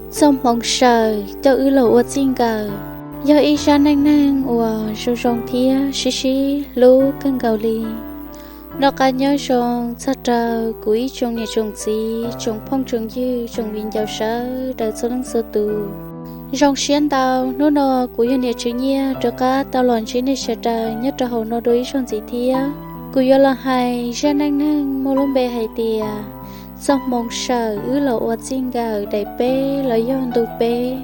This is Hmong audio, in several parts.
Txoj hmoov sawm coj wb los ua txij nkawm yog ib zaj neej neeg uas zoo zoo thiab sib sib hlub kawg nkaus li. Noj qab nyob zoo txog rau kuv ib tsoom niam tsoom txiv, tsoom phooj tsoom ywg, tsoom viv ncaus sawv daws txhua leej txhua tus. Zoo siab ntau, hnub no kuv yog niam Tswv Nyiaj rov qab tau los ntsib nej sawv daws nyob rau hauv no dua ib zaug ntxiv thiab. Kuv yuav los hais zaj neej neeg muaj lub npe hais tias txoj hmoov sawm wb los ua txij nkawm daim peb los yog ntu peb,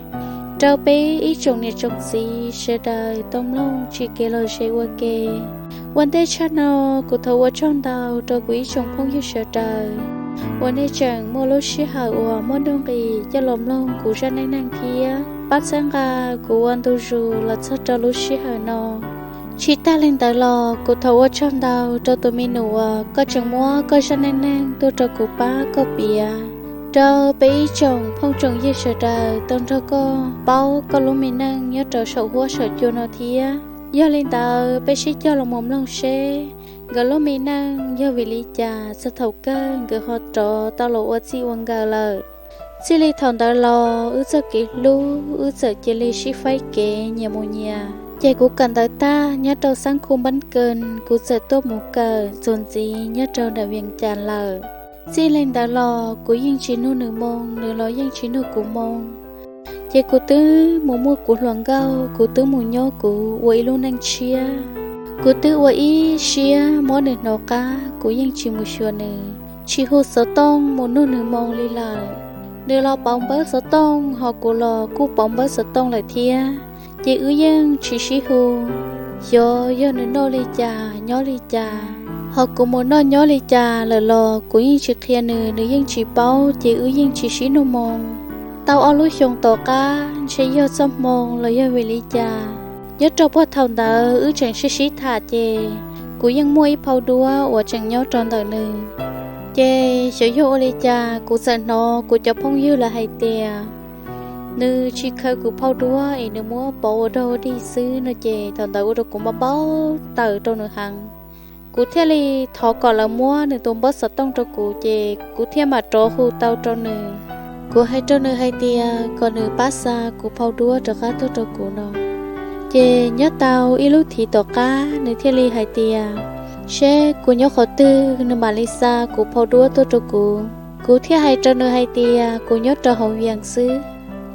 rau peb ib tsoom niam tsoom txiv sawv daws tau mloog tsim kev los ze ua ke. Ua ntej tshaj no, kuv thov ua tsaug ntau rau kuv ib tsoom phooj ywg sawv daws uas nej tseem muaj lub sij hawm uas muaj nuj nqis coj los mloog kuv zaj neej neeg thiab pab txhawb nqa kuv ua ntu zus los txog rau lub sij hawm no. Tsis tag li ntawd los kuv thov ua tsaug ntau rau tus me nus uas koj tseem muab koj zaj neej neeg tuaj rau kuv pab koj piav. Rau peb ib tsoom phooj tsoom ywg sawv daws tau nrog koj paub koj lub me neej nyob rau saum huab saum cua no thiab. Yog li ntawd peb sib cog los mus mloog seb nkawd lub me neej yog vim li cas txog thaum kawg nkawd ho rov tau los ua txij ua nkawm lawm. Txij li thaum ntawd los wb txoj kev hlub wb txawm cia li sib faib kev nyias mus nyias. Ces kuv kawm ntawv tag nyob rau xab khu Npab Kees, kuv txawm tuaj mus kawm txuas ntxiv nyob rau nram Vias Cas lawm. Txij li ntawd los kuv yeej tsis nug nws moo, nws los yeej tsis nug kuv moo. Ces kuv twb mus muaj kuv hluas nkauj, kuv twb mus nyob kuv ua ib lub neej tshiab. Kuv twb ua ib siab muab nws hnov qab, kuv yeej tsis mus xyuas nws, tsis hu xov tooj mus nug nws moo li lawm. Nws los pauv npawb xov tooj, ho kuv los kuj pauv npawb xov tooj lawm thiab. Ces wb yeej tsis sib hu, xyov yog nws noj li cas nyob li cas, ho kuv mus noj nyob li cas lawm los kuv yeej tsis qhia nws, nws yeej tsis paub, ces wb yeej tsis sib nug moo. Tau ob lub xyoos tom qab ntshe yog txoj hmoo los yog vim li cas, nyob rau puag thaum ntawd wb tseem sib sib tham ces kuv yeej muaj ib phau duab uas tseem nyob rau ntawm nws. Ces xyov yog ua li cas kuv txawm hnov kuv cov phooj ywg lawv hais tias nws tsis khaws kuv phau duab es nws muab pov ua dog ua dig xwb no, ces thaum ntawd ua rau kuv npau npau taws rau nws heev. Kuv thiaj li thov kom lawv muab nws tus npawb xov tooj rau kuv, ces kuv thiaj mam rov hu tau rau nws. Kuv hais rau nws hais tias kom nws pab xa kuv phau duab rov qab tuaj rau kuv no. Ces nyob tau ib lub thiv tom qab nws thiaj li hais tias seb kuv nyob qhov twg nws mam li xa kuv phau duab tuaj rau kuv. Kuv thiaj hais rau nws hais tias kuv nyob rau hauv Vias xwb,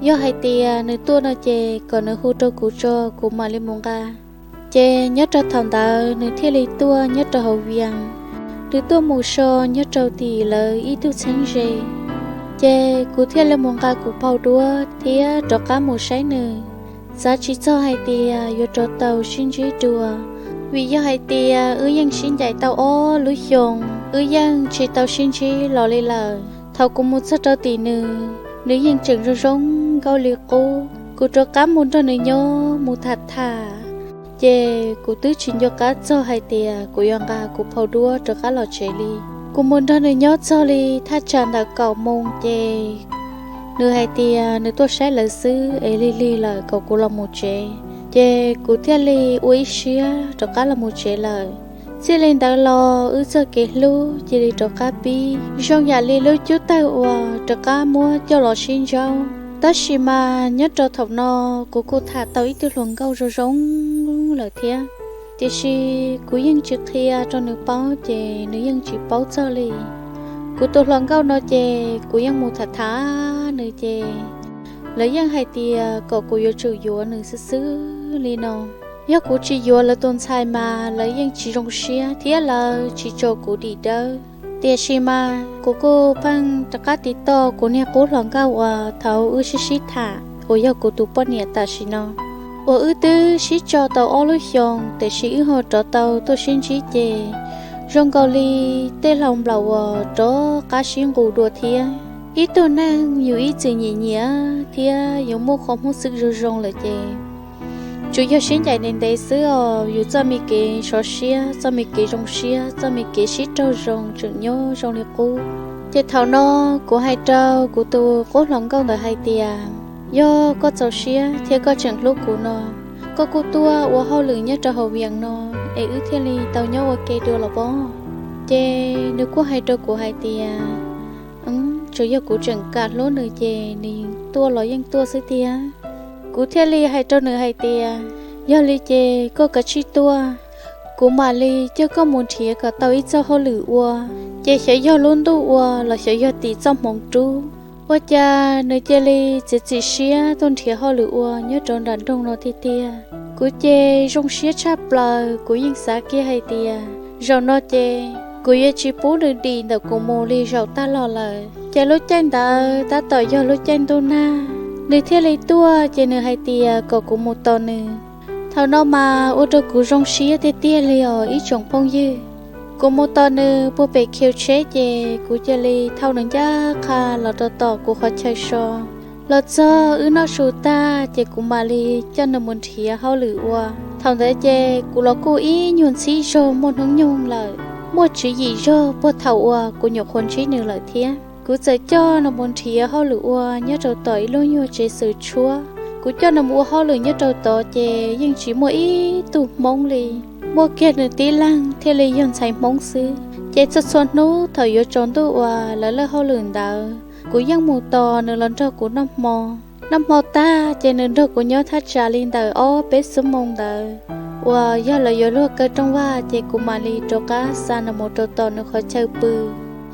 yog hais tias nws tuaj no ces kom nws hu rau kuv tso kuv mam li mus nqa. Ces nyob rau thaum ntawd nws thiaj li tuaj nyob rau hauv Vias, nws tuaj mus so nyob rau tim lawv ib tug txheeb ze. Ces kuv thiaj li mus nqa kuv phau duab thiab rov qab mus saib nws. Xav tsis txog hais tias yuav rov tau sib ntsib dua, vim yog hais tias wb yeej sib ncaim tau ob lub xyoos, wb yeej tsis tau sib ntsib los li lawm. Thaum kuv mus txog rau tim nws, nws yeej tseem zoo zoo nkauj li qub. Kuv rov qab mus nrog nws nyob mus tham tham, ces kuv twb tsis nco qab txog hais tias kuv yuav nqa kuv phau duab rov qab los tsev li. Kuv mus nrog nws nyob txog li thaj tsam ntawm kaum moos ces nws hais tias nws tuaj saib lawv xwb es lig lig lawm kom kuv los mus tsev. Ces kuv thiaj li ua ib siab rov qab los mus tsev lawm. Txij li ntawd los wb txoj kev hlub cia li rov qab pib zoo yam li lub cub tawg uas rov qab muab coj los sib ntsaub. Tab sis mas nyob rau thaum no kuv kuj tham tau ib tug hluas nkauj zoo zoo lawm thiab, tiam sis kuv yeej tsis qhia rau nws paub ces nws yeej tsis paub txog li. Kuv tus hluas nkauj no ces kuv yeej mus tham tham nws ces lawv yeej hais tias kom kuv yuav tsum yuav nws xwb xwb li no. Yog kuv tsis yuav lawv tus ntxhais mas lawv yeej tsis zoo siab thiab lawv tsis tso kuv dim dawb. Tiam sis mas kuv kuj pheej rov qab tiv toj kuv niag qub hluas nkauj uas thaud wb sib sib tham uas yog kuv tus poj niam tam sim no, uas wb twb sib tso tau ob lub xyoos tiam sis wb ho rov tau tuaj sib ntsib ces zoo nkaus li tej hlau nplaum uas rov qab sib nqus dua thiab. Ib tug neeg yus ib txwm nyiam nyiam thiab yus muaj qhov muag xwm zoo zoo lawm ces tsuas yog sib ncaim ntev ntev xwb os, yus txoj me kev sov siab, txoj me kev zoo siab, txoj me kev sib raug zoo tseem nyob zoo li qub. Ces thaum no kuv hais rau kuv tus qub hluas nkauj ntawd hais tias, yog koj txaus siab thiab koj tseem hlub kuv no, koj kuj tuaj ua hauj lwm nyob rau hauv Vias no es wb thiaj li tau nyob ua ke dua los pob. Ces nws kuj hais rau kuv hais tias, tsuas yog kuv tseem kam hlub nws ces nws tuaj los yeej tuaj xwb tiag. Kuv thiaj li hais rau nws hais tias, yog li ces koj kav tsij tuaj, kuv mam li coj koj mus nrhiav kom tau ib txoj hauj lwm ua. Ces xyov yog lub ntuj ua los xyov yog tim txoj hmoov rub, ua cas nws cia li txiav txim siab tuaj nrhiav hauj lwm ua nyob rau nram nroog no tiag tiag. Kuv ces zoo siab tshaj plaws, kuv yeej xav kiag hais tias zaum no ces kuv yuav tsis pub nws dim ntawm kuv mus li zaum tag los lawm. Ces lub caij ntawd tab tom yog lub caij ntuj nag, nws thiaj li tuaj ces nws hais tias kom kuv mus tos nws. Thaum no mas ua rau kuv zoo siab tiag tiag li os ib tsoom phooj ywg. Kuv mus tos nws puag pem khiv tsheb ces kuv cia li thauj nws ncaj qha los rau tom kuv qhov chaw so. Los txog wb noj su tag ces kuv mam li coj nws mus nrhiav hauj lwm ua. Thaum ntawd ces kuv los kuj ib nyuag ntxhib zog muaj hnub nyoog lawm, muaj tswv yim zog puag thaum uas kuv nyuam qhuav ntsib nws lawm thiab. Kuv txawm coj nws mus nrhiav hauj lwm ua nyob rau tom ib lub nyuag tsev xwm tshuab. Kuv coj nws mus ua hauj lwm nyob rau tod ces yeej tsis muaj ib tug Hmoob li. Muaj kiag nws tib leeg thiaj li yog ntxhais Hmoob xwb. Ces txhua txhua hnub thaum yuav tsaus ntuj uas lawv lawj hauj lwm ntawd, kuv yeej mus tos nws los nrog kuv noj hmo. Noj hmo tag ces nws nrog kuv nyob thaj tsam li ntawm ob peb xuab moos ntawd, uas yog lawv yuav luag kaw rooj vag ces kuv mam li rov qab xa nws mus rau tom nws qhov chaw pw.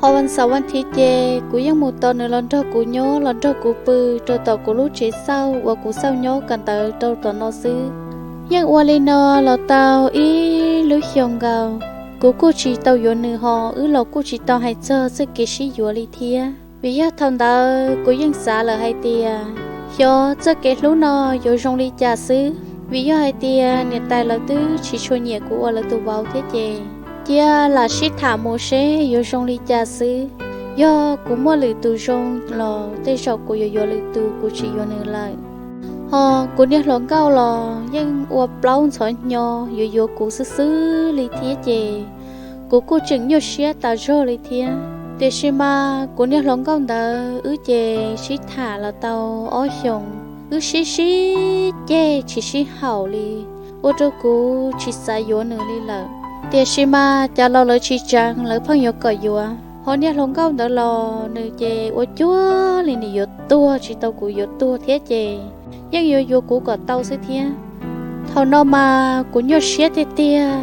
Ho vas xaum vas thiv ces kuv yeej mus tos nws los nrog kuv nyob los nrog kuv pw rau tom kuv lub tsev xauj uas kuv xauj nyob kawm ntawv rau tom no xwb. Yeej ua li no los tau ib lub xyoo nkaus, kuv kuj tsis tau yuav nws ho wb los kuj tsis tau hais txog txoj kev sib yuav li thiab. Vim yog thaum ntawd kuv yeej xav lawm hais tias xyov txoj kev hlub no yuav zoo li cas xwb. Vim yog hais tias niam tais lawv twb tsis tshua nyiam kuv ua lawv tus vauv thiab ces cia lam sib tham mus seb yuav zoo li cas xwb. Yog kuv muaj lwm tus zoo los tej zaum kuv yuav yuav lwm tus, kuv tsis yuav nws lawm. Ho kuv niag hluas nkauj los yeej ua plaub ntxhov hnyo yuav yuav kuv xwb xwb li thiab ces kuv kuj tseem nyuaj siab tas zog li thiab. Tiam sis mas kuv niag hluas nkauj ntawd wb ces sib tham los tau ob xyoos, wb sib sib ceg tsis sib haum li, ua rau kuv tsis xav yuav nws li lawm. Tiam sis mas cov laus lawv tsis tseev, lawv pheej yuav kom yuav. Ho niag hluas nkauj ntawd los nws ces ua cuag li nws yuav tuag tsis tau kuv yuav tuag thiab ces yeej yuav yuav kuv kom tau xwb thiab. Thaum no mas kuv nyuaj siab tiag tiag,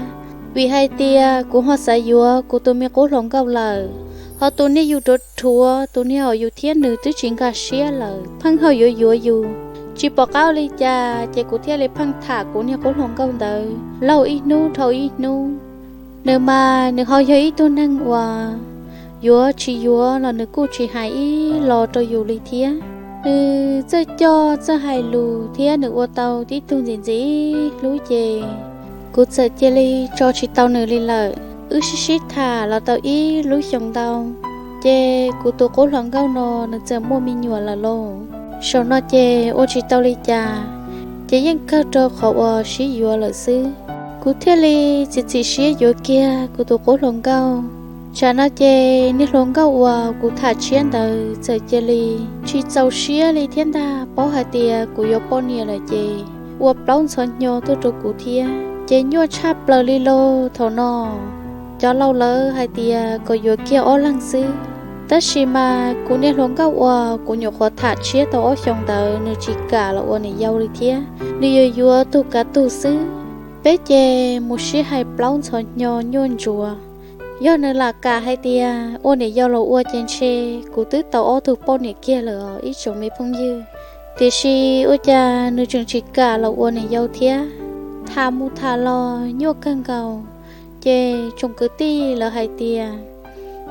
vim hais tias kuv ho xav yuav kuv tus me qub hluas nkauj lawm, ho tus niag yus rhuav rhuav tus niag hom yus thiab nws twb tsis nkag siab lawm pheej ho yuav yuav yus. Tsis pom qab ua li cas ces kuv thiaj li pheej tham kuv niag qub hluas nkauj ntawd laug ib hnub dhau ib hnub. Nws mas nws ho yog ib tug neeg uas yuav tsis yuav los nws kuj tsis hais ib los rau yus li thiab. Nws txawj coj txawj hais lus thiab nws ua tau tib tug ntxim ntxim hlub ces kuv txawm cia li tso tsis tau nws li lawm. Wb sib sib tham los tau ib lub xyoo ntau, ces kuv tus qub hluas nkauj no nws txawm muaj me nyuam lawm lauj. Zaum no ces ua tsis tau li cas, ces yeej kawg rau qhov uas sib yuav lawm xwb. Kuv thiaj li txiav txim siab yuav kiag kuv tus qub hluas nkauj. Tsam no ces niag hluas nkauj uas kuv tham tshiab ntawd txawm cia li tsis txaus siab li thiab ntag, paub hais tias kuv yuav poj niam lawm ces ua plaub ntxhov hnyo tuaj rau kuv thiab, ces nyuaj tshaj plaws li lauj. Thaum no cov laus lawv hais tias kom yuav kiag ob leeg xwb, tab sis mas kuv niag hluas nkauj uas kuv nyuam qhuav tham tshiab tau ob xyoos ntawd nws tsis kam los ua niam yau li thiab, nws yuav yuav tug kav tug xwb. Peb ces mus sib hais plaub ntxhov hnyo nyuaj ntsuav. Yog nws lam kam hais tias ua niam yau los ua ces ntshe kuv twb tau ob tug poj niam kiag lawm os ib tsoom me phooj ywg. Tiam sis ua cas nws tseem tsis kam los ua niam yau thiab. Tham mus tham los nyuaj kawg nkaus, ces tsoom kwv tij lawv hais tias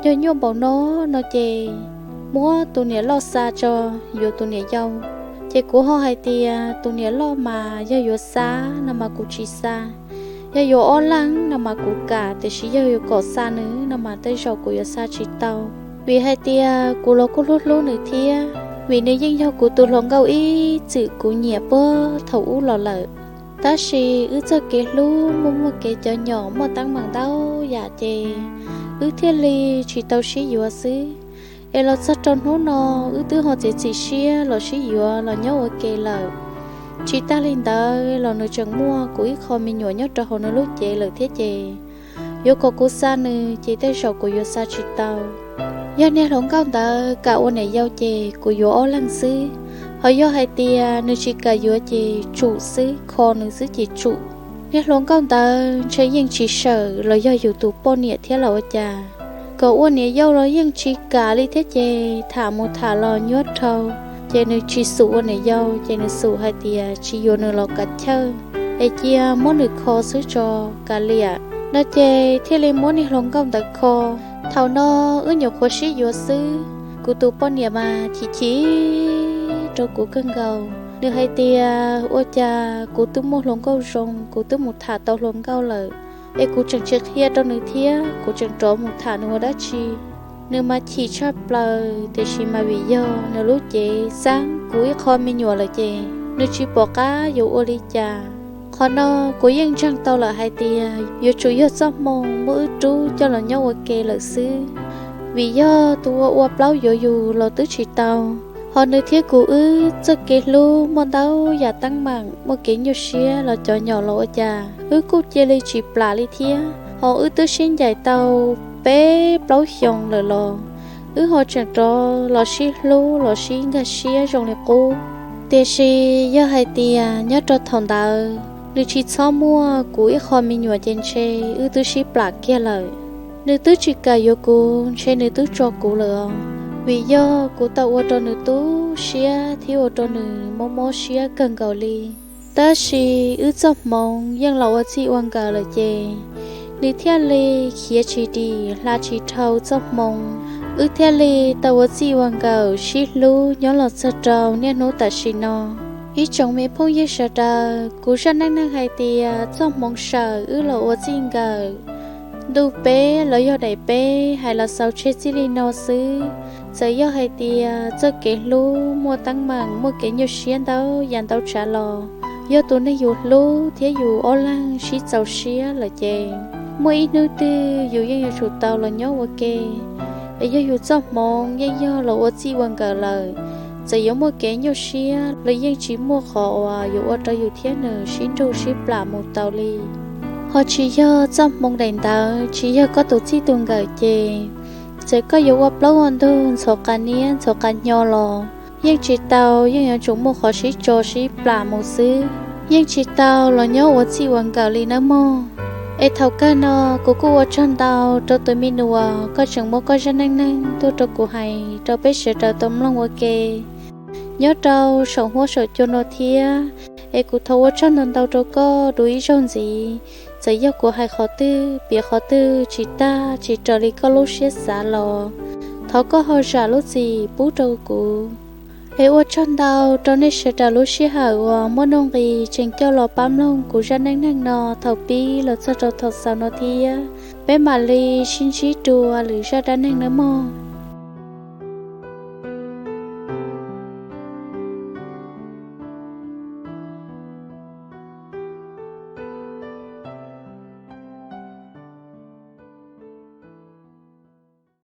yog nyuaj npaum no no ces muab tus niam loj xa tso yuav tus niam yau. Ces kuv ho hais tias tus niam loj mas yog yuav xa no mas kuv tsis xa, yog yuav ob leeg no mas kuv kam, tiam sis yog yuav kom xa nws no mas tej zaum kuv yuav xa tsis tau. Vim hais tias kuv los kuj hlub hlub nws thiab, vim nws yeej yog kuv tus hluas nkauj ib txwm kuv nyiam puag thaum ub los lawm. Tab sis wb txoj kev hlub muaj muaj kev cov nyom muaj teeb meem ntau yam ces wb thiaj li tsis tau sib yuav xwb. Es los txog rau hnub no wb twb ho txiav txim siab los sib yuav los nyob ua ke lawm. Tsis tag li ntawd los nws tseem muaj kuv ib qho me nyuam nyob rau hauv nws lub cev lawm thiab ces yuav kom kuv xa nws ces tej zaum kuv yuav xa tsis tau. Yog niag hluas nkauj ntawd kam ua niam yau ces kuv yuav ob leeg xwb, ho yog hais tias nws tsis kam yuav ces tsum xwb, kho nws xwb ces tsum. Niag hluas nkauj ntawd ntshe yeej tsis sawm los yog yus tus poj niam thiab los ua cas, kom ua niam yau los yeej tsis kam li thiab ces tham mus tham los nyuaj dhau, ces nws tsis xum ua niam yau ces nws xum hais tias tsis yuav nws los kav chawj, es cia muab nws kho xwb tso, kav liam no ces thiaj li muab niag hluas nkauj ntawd kho. Thaum no wb nyuam qhuav sib yuav xwb, kuv tus poj niam mas chim chim rau kuv kawg nkaus. Nws hais tias ua cas kuv twb muaj hluas nkauj zoo, kuv twb mus tham tau hluas nkauj lawm, es kuv tseem tsis qhia rau nws thiab kuv tseem rov mus tham nws ua dab tsi. Nws mas chim tshaj plaws, tiam sis mas vim yog nws lub cev xav kuv ib qho me nyuam lawm ces nws tsis pom qab yuav ua li cas. Qhov no kuv yeej ntseeg tau lawm hais tias yuav tsum yog txoj hmoo muab wb rub coj los nyob ua ke lawm xwb, vim yog tus ua ua plaub yuav yus los twb tsis tau. Ho nws thiab kuv wb txoj kev hlub muaj ntau yam teeb meem, muaj kev nyuaj siab los cov nyom los ua cas, wb kuj cia li tsis plam li thiab. Ho wb twb sib ncaim tau peb plaub xyoos lawm los wb ho tseem rov los sib hlub los sib nkag siab zoo li qub. Tiam sis yog hais tias nyob rau thaum ntawd nws tsis txhob muaj kuv ib qho me nyuam ces ntshe wb twb sib plam kiag lawm. Nws twb tsis kam yuav kuv, ntshe nws twb tso kuv lawm os, vim yog kuv tau ua rau nws tu siab thiab ua rau nws mob mob siab kawg nkaus li. Tab sis wb txoj hmoov yeej los ua txij ua nkawm lawm ces nws thiaj li khiav tsis dim hla tsis dhau txoj hmoo, wb thiaj li tau ua txij ua nkawm sib hlub nyob los txog rau niaj hnub tam sim no. Ib tsoom me phooj ywg sawv daws, kuv zaj neej neeg hais tias txoj hmoov sawm wb los ua txij nkawm ntu peb los yog daim peb hais los xaus tseg txij li no xwb. Txawm yog hais tias txoj kev hlub muaj teeb meem, muaj kev nyuaj siab ntau yam ntau tsav los yog tus neeg yus hlub thiab yus ob leeg sib txaus siab lawm ces muaj ib hnub twg yus yeej yuav tsum tau los nyob ua ke. Es yog yus txoj hmoov yeej yog los ua txij ua nkawm lawm, txawm yuav muaj kev nyuaj siab los yeej tsis muaj qhov uas yuav ua rau yus thiab nws sib nrug sib plam mus tau li. Ho tsis yog txoj hmoov daim ntawd, tsis yog koj tus txij tus nkawm ces txawm koj yuav ua plaub ua ntug ntxhov qas niab ntxhov qas hnyo los yeej tsis tau, yeej yuav tsum muaj qhov sib tso sib plam mus xwb, yeej tsis tau los nyob ua txij ua nkawm li nawb mog. Es thaum kawg no kuv kuj ua tsaug ntau rau tus me nyuam koj tseem muab koj zaj neej neeg tuaj rau kuv hais rau peb sawv daws tau mloog ua ke. Nyob rau saum huab saum cua no thiab, es kuv thov ua tsaug ntau ntau rau koj dua ib zaug ntxiv. Txawm yog kuv hais qhov twg piav qhov twg tsis tag tsis raws li koj lub siab xav los thov koj ho zam lub txim pub rau kuv. Es ua tsaug ntau rau nej sawv daws lub sij hawm uas muaj nuj nqis tseem coj los pab mloog kuv zaj neej neeg no thaum pib los txog rau thaum xaus no thiab. Peb mam li sib ntsib dua lwm zaj dab neeg nawb mog.